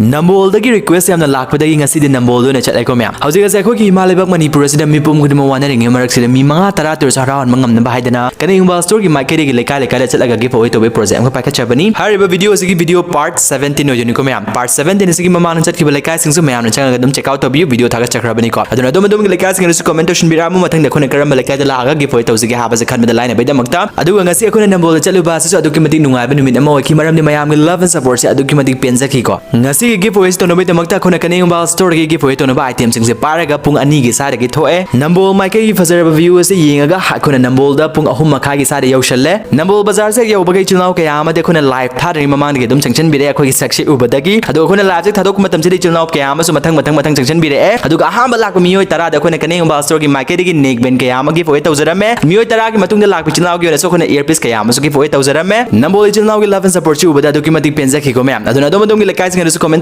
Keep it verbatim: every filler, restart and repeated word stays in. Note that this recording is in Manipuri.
ꯅꯝꯕꯣꯜꯗꯒꯤ request ꯌꯥꯝꯅ ꯂꯥꯛꯄꯗꯒꯤ ꯉꯁꯤꯗꯤ ꯅꯝꯕꯣꯜꯗ ꯑꯣꯏꯅ ꯆꯠꯂꯦꯀꯣ ꯃꯌꯥꯝ꯫ ꯍꯧꯖꯤꯛ ꯑꯁꯦ ꯑꯩꯈꯣꯏꯒꯤ ꯏꯃꯥ ꯂꯩꯕꯥꯛ ꯃꯅꯤꯄꯨꯔ ꯑꯁꯤꯗ ꯃꯤꯄꯨꯝ ꯈꯨꯗꯤꯡꯃꯛ ꯋꯥꯅꯔꯤꯉꯩ ꯃꯔꯛꯁꯤꯗ ꯃꯤ ꯃꯉꯥ ꯇꯔꯥ ꯇ ꯑꯣꯏꯔꯁꯨ ꯍꯔꯥꯎꯍꯟꯕ ꯉꯝꯅꯕ ꯍꯥꯏꯗꯅ ꯀꯅꯦꯡꯕꯥꯜ Store ꯒꯤ ꯃꯥꯏꯀꯩꯗꯒꯤ ꯂꯩꯀꯥꯏ ꯂꯩꯀꯥꯏꯗ ꯆꯠꯂꯒ giveaway ꯇꯧꯕꯒꯤ project ꯑꯃꯈꯛ ꯄꯥꯏꯈꯠꯆꯕꯅꯤ꯫ ꯍꯥꯏꯔꯤꯕ video ꯑꯁꯤꯒꯤ video part seventeen ꯑꯣꯏꯗꯣꯏꯅꯤꯀꯣ ꯃꯌꯥꯝ꯫ Part seventeen ꯑꯁꯤꯒꯤ ꯃꯃꯥꯡꯗ ꯆꯠꯈꯤꯕ ꯂꯩꯀꯥꯏꯁꯤꯡꯁꯨ ꯃꯌꯥꯝꯅ ꯆꯪꯉꯒ ꯑꯗꯨꯝ check out ꯇꯧꯕꯤꯌꯨ, video ꯊꯥꯒꯠꯆꯈ꯭ꯔꯕꯅꯤꯀꯣ꯫ ꯑꯗꯨꯅ ꯑꯗꯣꯝ ꯑꯗꯣꯝꯒꯤ ꯂꯩꯀꯥꯏꯁꯤꯡ ꯑꯗꯨꯁꯨ comment ꯇꯧꯁꯤꯟꯕꯤꯔꯛꯑꯣ, ꯃꯊꯪꯗ ꯑꯩꯈꯣꯏꯅ ꯀꯔꯝꯕ ꯂꯩꯀꯥꯏꯗ ꯂꯥꯛꯑꯒ giveaway ꯇꯧꯁꯤꯒꯦ ꯍꯥꯏꯕꯁꯦ ꯈꯟꯕꯗ ꯂꯥꯏꯅꯕꯒꯤꯗꯃꯛꯇ꯫ ꯑꯗꯨꯒ ꯉꯁꯤ ꯑꯩꯈꯣꯏꯅ ꯅꯝꯕꯣꯜꯗ ꯆꯠꯂꯨꯕ ꯑꯁꯤꯁꯨ ꯑꯗꯨꯛꯀꯤ ꯃꯇꯤꯛ ꯅꯨꯡꯉꯥꯏꯕ ꯅꯨꯃꯤꯠ ꯑꯃ ꯑꯣꯏꯈꯤ, ꯃꯔꯝꯗꯤ ꯃꯌꯥꯝꯒꯤ love and support ꯁꯦ ꯑꯗꯨꯛꯀꯤ ꯃꯇꯤꯛ ꯄꯦꯟꯖꯈꯤꯀꯣ꯫ ꯉꯁꯤꯒꯤ giveaway ꯁꯤ ꯇꯧꯅꯕꯒꯤꯗꯃꯛꯇ ꯑꯩꯈꯣꯏꯅ ꯀꯅꯦꯡꯕꯥꯜ Store ꯒꯤ giveaway ꯇꯧꯅꯕ item ꯁꯤꯡꯁꯦ ꯄꯥꯏꯔꯒ ꯄꯨꯡ ꯑꯅꯤꯒꯤ ꯁ꯭ꯋꯥꯏꯗꯒꯤ ꯊꯣꯛꯑꯦ꯫ ꯅꯝꯕꯣꯜ ꯃꯥꯏꯀꯩꯒꯤ ꯐꯖꯔꯕ view ꯑꯁꯤ ꯌꯦꯡꯉꯒ ꯑꯩꯈꯣꯏꯅ ꯅꯝꯕꯣꯜꯗ ꯄꯨꯡ ꯑꯍꯨꯝ ꯃꯈꯥꯏꯒꯤ ꯁ꯭ꯋꯥꯏꯗ ꯌꯧꯁꯜꯂꯦ꯫ ꯅꯝꯕꯣꯜ ꯕꯖꯥꯔꯁꯦ ꯍꯦꯛ ꯌꯧꯕꯒ ꯏꯆꯤꯜ ꯏꯅꯥꯎ ꯀꯌꯥ ꯑꯃꯗꯤ ꯑꯩꯈꯣꯏꯅ live ꯊꯥꯗ꯭ꯔꯤꯉꯩ ꯃꯃꯥꯡꯗꯒꯤ ꯑꯗꯨꯝ ꯆꯪꯁꯤꯟꯕꯤꯔꯛꯑꯦ ꯑꯩꯈꯣꯏꯒꯤ ꯁꯛꯁꯦ ꯎꯕꯗꯒꯤ꯫ ꯑꯗꯣ ꯑꯩꯈꯣꯏꯅ live ꯁꯦ ꯊꯥꯗꯣꯛꯄ ꯃꯇꯝꯁꯤꯗ ꯏꯆꯤꯜ ꯏꯅꯥꯎ ꯀꯌꯥ ꯑꯃꯁꯨ ꯃꯊꯪ ꯃꯊꯪ ꯃꯊꯪ ꯆꯪꯁꯤꯟꯕꯤꯔꯛꯑꯦ꯫ ꯑꯗꯨꯒ ꯑꯍꯥꯟꯕ ꯂꯥꯛꯄ ꯃꯤꯑꯣꯏ ꯇꯔꯥꯗ ꯑꯩꯈꯣꯏꯅ ꯀꯅꯦꯡꯕꯥꯜ Store ꯒꯤ ꯃꯥꯏꯀꯩꯗꯒꯤ neck band ꯀꯌꯥ ꯑꯃ giveaway ꯇꯧꯖꯔꯝꯃꯦ꯫ ꯃꯤꯑꯣꯏ ꯇꯔꯥꯒꯤ ꯃꯇꯨꯡꯗ ꯂꯥꯛꯄ ꯏꯆꯤꯜ ꯏꯅꯥꯎꯒꯤ ꯑꯣꯏꯅꯁꯨ ꯑꯩꯈꯣꯏꯅ earpiece ꯀꯌꯥ ꯑꯃꯁꯨ giveaway ꯇꯧꯖꯔꯝꯃꯦ꯫ ꯅꯝꯕꯣꯜ ꯏꯆꯤꯜ ꯏꯅꯥꯎꯒꯤ love and support ꯁꯤ ꯎꯕꯗ ꯑꯗꯨꯛꯀꯤ ꯃꯇꯤꯛ ꯄꯦꯟꯖꯈꯤꯀꯣ ꯃꯌꯥꯝ꯫ ꯑꯗꯨꯅ ꯑꯗꯣꯝ ꯑꯗꯣꯝꯒꯤ ꯂꯩꯀꯥꯏꯁꯤꯡ ꯑꯗꯨꯁꯨ comment